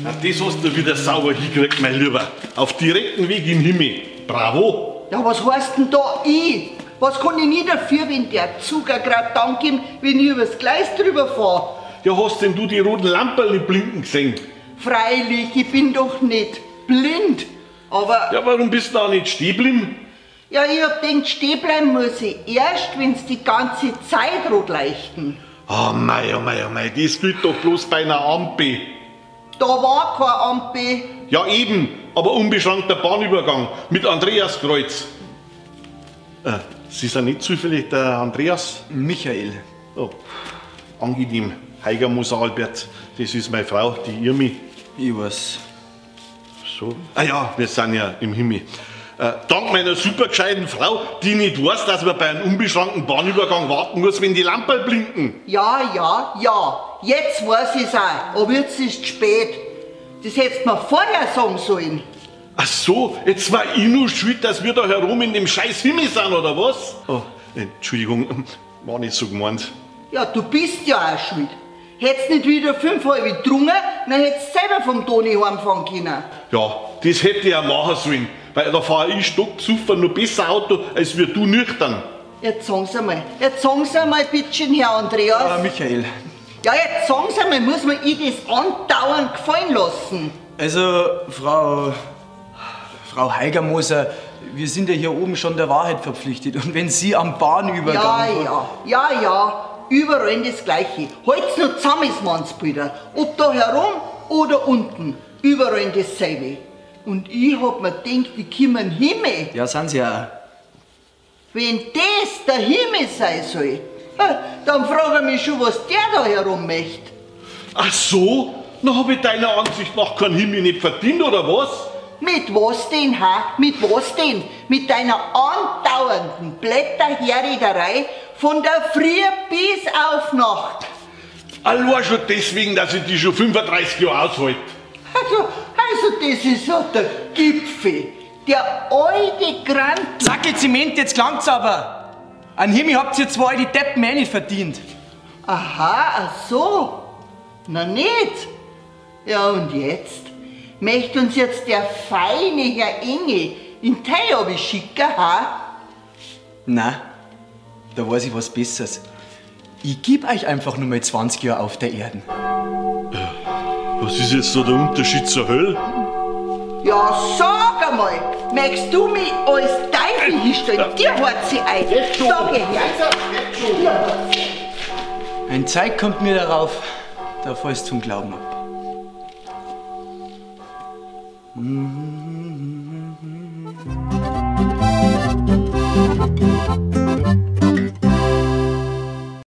Na, das hast du wieder sauber hingekriegt, mein Lieber. Auf direkten Weg in den Himmel. Bravo! Ja, was heißt denn da ich? Was kann ich nie dafür, wenn der Zug grad dann kommt, wenn ich übers Gleis drüber fahr? Ja, hast denn du die roten Lamperl nicht blinken gesehen? Freilich, ich bin doch nicht blind, aber... Ja, warum bist du da nicht stehen geblieben? Ja, ich hab gedacht, stehen bleiben muss ich erst, wenn's die ganze Zeit rot leuchten. Oh mei, oh mei, oh mei, das gilt doch bloß bei einer Ampel. Da war keine Ampel. Ja eben, aber unbeschränkter Bahnübergang mit Andreaskreuz. Sie sind nicht zufällig der Andreas? Michael. Oh, angenehm. Heigermoser Albert, das ist meine Frau, die Irmi. Ich weiß. So. Ah ja, wir sind ja im Himmel. Dank meiner super gescheiten Frau, die nicht weiß, dass man bei einem unbeschränkten Bahnübergang warten muss, wenn die Lampen blinken. Ja, ja, ja. Jetzt weiß ich's auch, aber jetzt ist es spät. Das hättest du mir vorher sagen sollen. Ach so, jetzt war ich nur schuld, dass wir da herum in dem scheiß Himmel sind, oder was? Oh, Entschuldigung, war nicht so gemeint. Ja, du bist ja auch schuld. Hättest nicht wieder 5,5 getrunken, dann hättest du selber vom Toni heimfahren können. Ja, das hätte ich auch machen sollen, weil da fahre ich stockbesoffen noch besser Auto, als wir du nüchtern. Jetzt sagen Sie mal, jetzt sagen Sie mal bitteschön, Herr Andreas. Ah, Michael. Ja, jetzt sagen Sie mal, muss man ich das andauernd gefallen lassen? Also, Frau Heigermoser, wir sind ja hier oben schon der Wahrheit verpflichtet. Und wenn Sie am Bahnübergang... Ja, ja, ja, ja, überall das Gleiche. Halt's nur zusammen, ist Mannsbilder. Ob da herum oder unten, überall dasselbe. Und ich hab mir gedacht, die kommen Himmel. Ja, sind sie ja auch. Wenn das der Himmel sein soll, dann frage ich mich schon, was der da herum möchte. Ach so? Na, hab ich deiner Ansicht nach keinen Himmel nicht verdient, oder was? Mit was denn, ha? Mit was denn? Mit deiner andauernden Blätterherrederei von der Früh bis auf Nacht. Allein schon deswegen, dass ich die schon 35 Jahre aushalte. Also das ist ja der Gipfel. Der alte Grant. Zackel Zement, jetzt klang's aber. An Himmel habt ihr zwei die Deppen eh nicht verdient. Aha, ach so. Na nicht. Ja und jetzt? Möchte uns jetzt der feine Herr Engel in Teil schicken, ha? Na, da weiß ich was Besseres. Ich geb euch einfach nur mal 20 Jahre auf der Erde. Was ist jetzt da der Unterschied zur Hölle? Ja, sag einmal, möchtest du mich als Teufel hinstellen? Dir hört sie ein. Da geh her. Ein Zeig kommt mir darauf, da fällst zum Glauben ab.